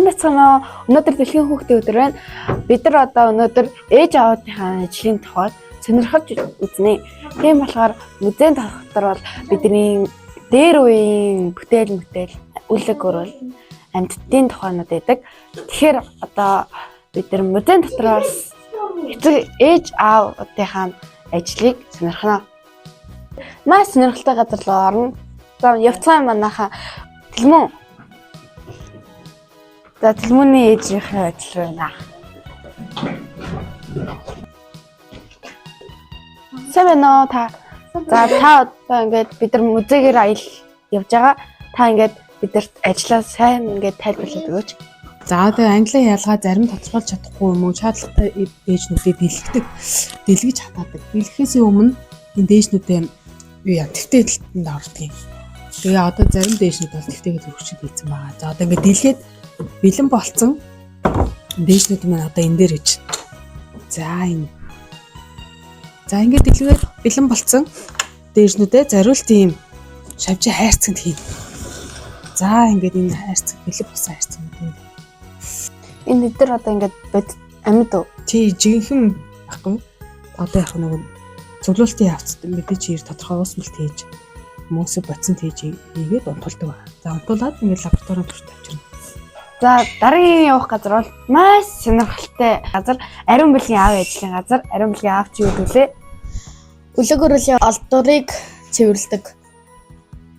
Сайн байцгаана уу? Өнөөдөр Дэлхийн хүүхдийн өдөр байна. Бид нар одоо өнөөдөр ээж аавынхаа ажлын тухай сонирхож үзнэ. Тийм болохоор музейн дотор бол бидний дээр үеийн бүтээл мэтэл үлэг өрөөл амьтдын тухайнууд байдаг. Тэгэхээр одоо бид нар музейн дотроос эцэг ээж аавынхаа ажлыг сонирхоно. Маш сонирхолтой газар руу орно. За явцгаа манайхаа Тэлмэн. За Тэлмүүний ээжийнхээ ажил руу байна. Сайн байна уу та? За та одоо ингээд бид нар музейгээр аялал явж байгаа. Та ингээд бидэрт ажлаа сайн ингээд тайлбарлаад өгөөч. За одоо английн ялгаа зарим тодорхойлж чадахгүй юм уу шаардлагатай дээжнүүдээ дэлгдэг. Дэлгэж хатаадаг. Дэлгэхээс өмнө энэ дээжнүүдээ юу яа тэвтэлтэнд ордог юм. Тэгээ одоо зарим дээжнүүд бол тэвтэйгээ зөрчид хийцэн байгаа. За одоо ингээд дэлгээд бэлэн болцсон дээжнүүд маань одоо энэ дээр иж. За энэ. За ингээд дэлгээд бэлэн болцсон дээжнүүдээ зориулт ийм шавжин хайрцагт хий. За ингээд энэ хайрцаг бэлэн болсон хайрцагнууд энэ. Энэ бид нар одоо ингээд бод амьд уу? Тий, жинхэнэ байхгүй. Одоо яг нэг цуглуултын явцад мэдээж ир тодорхой уусмалт хийж хүмүүсээ бодсон хийж хийгээд унтуулдаг байна. За унтуулад ингээд лабораторийн турш тавьчихна. За дараагийн явах газар бол маш сонирхолтой газар. Ариун бэлгийн аав ажлын газар. Ариун бэлгийн аав чи юу гэдэг лээ? Үлэг өрөлийн олдурыг цэвэрлэдэг.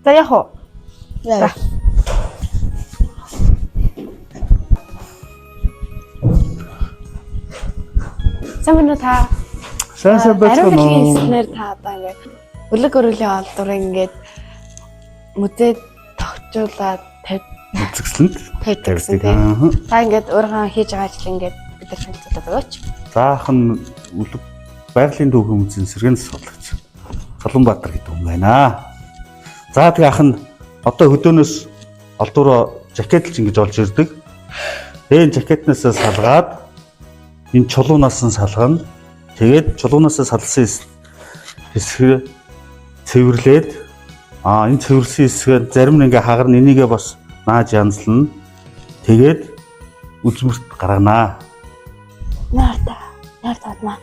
За яг уу. За. Сайн байна уу та? Сайн сайн Ариун байцгаана бэлгийн уу? эснэр та одоо ингээд үлэг өрөлийн олдурыг ингээд музейд тогтжуулаад Үзэсгэлэнд тавьдаг гэсэн тавьдаг. тийм. Аа. Та ингээд өөрийнхөө хийж байгаа ажил ингээд бид нар танилцуулаад өгөөч. Заахан үлэг байгалийн түүхийн музейн сэргээн судлаач Солонбаатар гэдэг хүн байна. За тэгээ ах нь одоо хөдөөнөөс олдуроо жакетлж ингэж олж ирдэг. Тэгээ энэ жакетнаас салгаад энэ чулуунаас нь салгана. Тэгээд чулуунаас салсан хэсэг цэвэрлээд энэ цэвэрлсэн хэсгээр зарим нь ингээ хагарна, энийгээ бас нааж янзлана. Тэгээд үзмэрт гарганаа. Наарта. Наарта маа.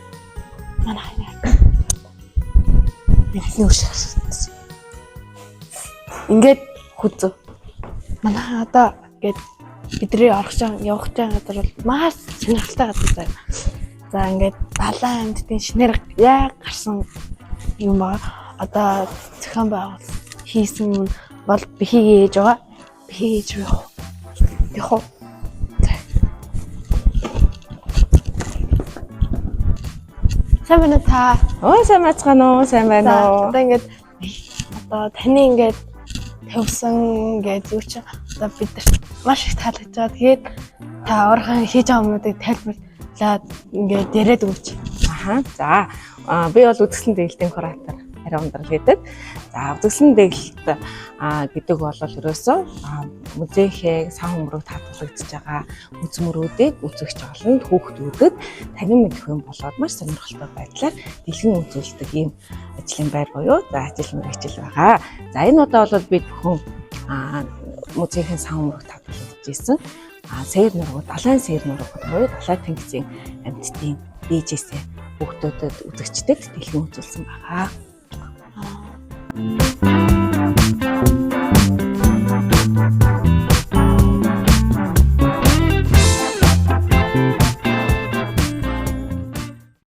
Манай хайнаа. Нэг шарсан. Ингээд хүзв. Манай одоо ингээд бидний орох жан явах жан газар бол маш сонирхолтой газар заяа. За ингээд далайн амьтдын шинээр яг гарсан юм байгаа. Одоо зохион байгуулалт хийсэн нь бол бихигийн ээж байгаа. Бихигийн ээж рүү явах. Явах уу? За. Сайн байна уу та? Өө сайн байцгаана уу? Сайн байна За уу? одоо ингээд одоо таны ингээд тавьсан ингээд юу чи одоо бид нарт маш их таалагдж байгаа. Тэгээд та өөрийнхөө хийж байгаа юмнуудыг тайлбарлаад ингээд яриад өгөөч. Аха. За би бол үзэсгэлэн дэглэлтийн куратор Ариун ундрал гэдэг. За үзэсгэлэн дэглэлт гэдэг бол ерөөсөө музейхээ сан хөмрөг татгалагдж байгаа үзмөрүүдийг үзэгч олонд хүүхдүүдэд танин мэдэх юм болоод маш сонирхолтой байдлаар дэлгэн үзүүлдэг ийм ажлын байр буюу за ажил мэргэжил байгаа. За энэ удаа бол бид бүхэн музейхэн сан хөмрөг татгалагдж исэн сэр нуруу, далайн сэр нуруу буюу далай тэнгисийн амьтдын дээжээсээ хүүхдүүдэд үзэгчдэд дэлгэн үзүүлсэн байгаа.